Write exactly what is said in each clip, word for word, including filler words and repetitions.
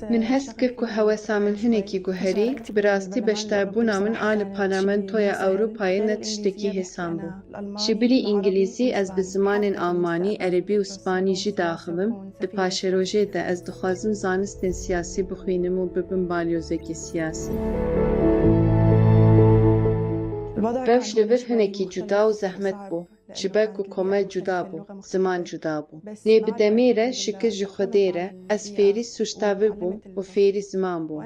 Min hest kir ku hewesa min hinekî guherî, bi rastî beşdarbûna min a li Parlamentoya Ewropayê ne tiştekî hêsan bû. Ji bilî îngilîzî ez bi zimanên almanî, erebî û spanî jî diaxivim. Di paşerojê de ez dixwazim zanistên siyasî bixwînim û bibim balyozekî siyasî. Rewş li vir hinekî cuda û zehmet bû. Ji ber ku komel cuda bû, ziman cuda bû. Lê bi demê re, şikir ji Xwedê re, ez fêrî sûctavir bûm û fêrî ziman bûm.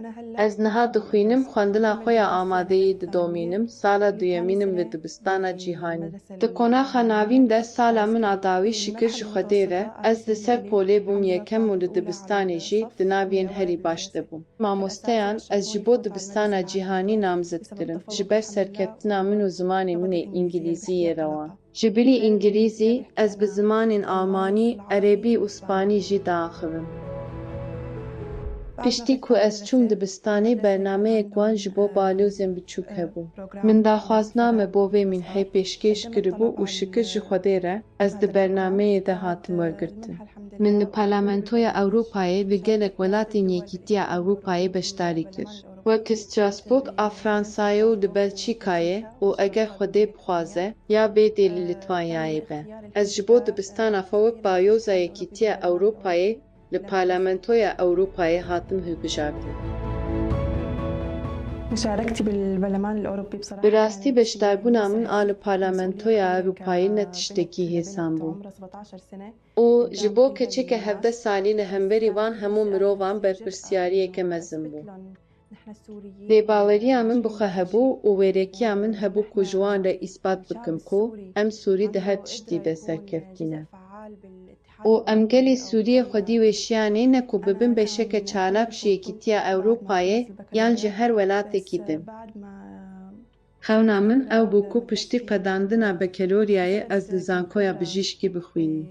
Ez niha dixwînim, xwendina xwe ya amadeyî didomînim, sala duyemîn im li dibistana cîhanî. Di qonaxa navîn de sala min a dawî, şikir ji Xwedê re, ez li ser polê bûm yekem û li dibistanê jî di nav yên herî baş de bûm. Mamosteyan ez ji bo dibistana cîhanî namzet kirim, ji ber serkeftina min û zimanê min ê îngilîzî yê rewan. Ji bilî îngilîzî, ez bi zimanên almanî, erebî û spanî jî diaxivim. Piştî ku ez çûm dibistanê, bernameyek wan ji bo balyozên biçûk hebû. Min daxwazna me bo vê mînheyê pêşkêş kiribû û şikir ji Xwedê re, ez di bernameyê de hatim wergirtin. Min li Parlamentoya Ewropayê li gelek welatên Yekîtiya Ewropayê beşdarî kir. Wek Strasbourg a Fransayê û li Belçîkayê û eger Xwedê bixwaze, ya bêdê li Litvanyayê be. Ez ji bo dibistana xwe wek balyoza Yekîtiya Ewropayê li Parlamentoya Ewropayê hatim hilbijartin. مشاركتي بالبرلمان الأوروبي بصراحة Bi rastî beşdarbûna min a li Parlamentoya Ewropayê ne tiştekî hêsan bû. û ji bo keçeke hevdeh salî li hemberî van hemû mirovan berpirsiyariyeke mezin bû. Lê baweriya min bi xwe hebû û wêrekiya min hebû ku ji wan re îspat bikim ku em Sûrî di her tiştî de serkeftî ne. Û em gelê Sûriyê xwedî wê şiyanê ne ku bibin beşeke çalak ji Yekîtiya Ewropayê yan ji her welatekî din. Xewna min ew bû ku piştî qedandina bekeloriyayê ez li Zankoya Bijîşkî bixwînim.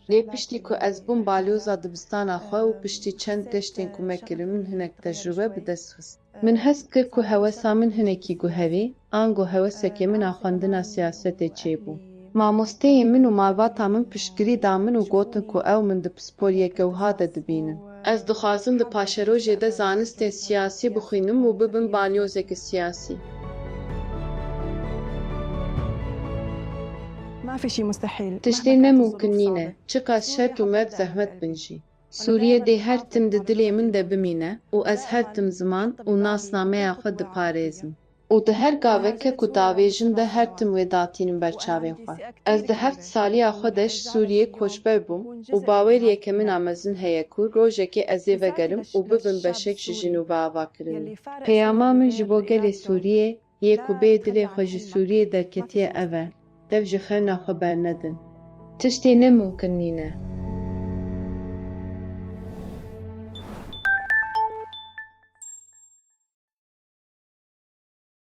Lê piştî ku ez bûm balyoza dibistana xwe û piştî çend geştên ku me kirin, min hinek tecrûbe bi dest xist. Min hest kir ku hewesa min hinekî guherî, ango hewesekê min a xwendina siyasetê çêbû. Mamosteyên min û malbata min piştgirî da min û gotin ku ew min di pisporiyeke wiha de dibînin. Ez dixwazim di paşerojê de zanistên siyasî bixwînim û bibim balyozeke siyasî. Tiştê ne mumkin nîne, çiqas şert û merg zehmet bin jî. Sûriye dê her tim di dilê min de bimîne û ez her tim ziman û nasnameya xwe diparêzim. Û di her gaveke ku davêjim de her tim wê datînim ber çavên xwe. Ez di heft saliya xwe de ji Sûriyê koçber bûm û baweriyeke min a mezin heye ku rojekê ez ê vegerim û bibim beşek ji Jinûba avakirinê. Peyama min ji bo gelê Sûriyê yê ku bê dilê xwe ji Sûriyê derketiye ev e, dev ji xewna xwe bernedin. Tiştê ne mumkin nîne.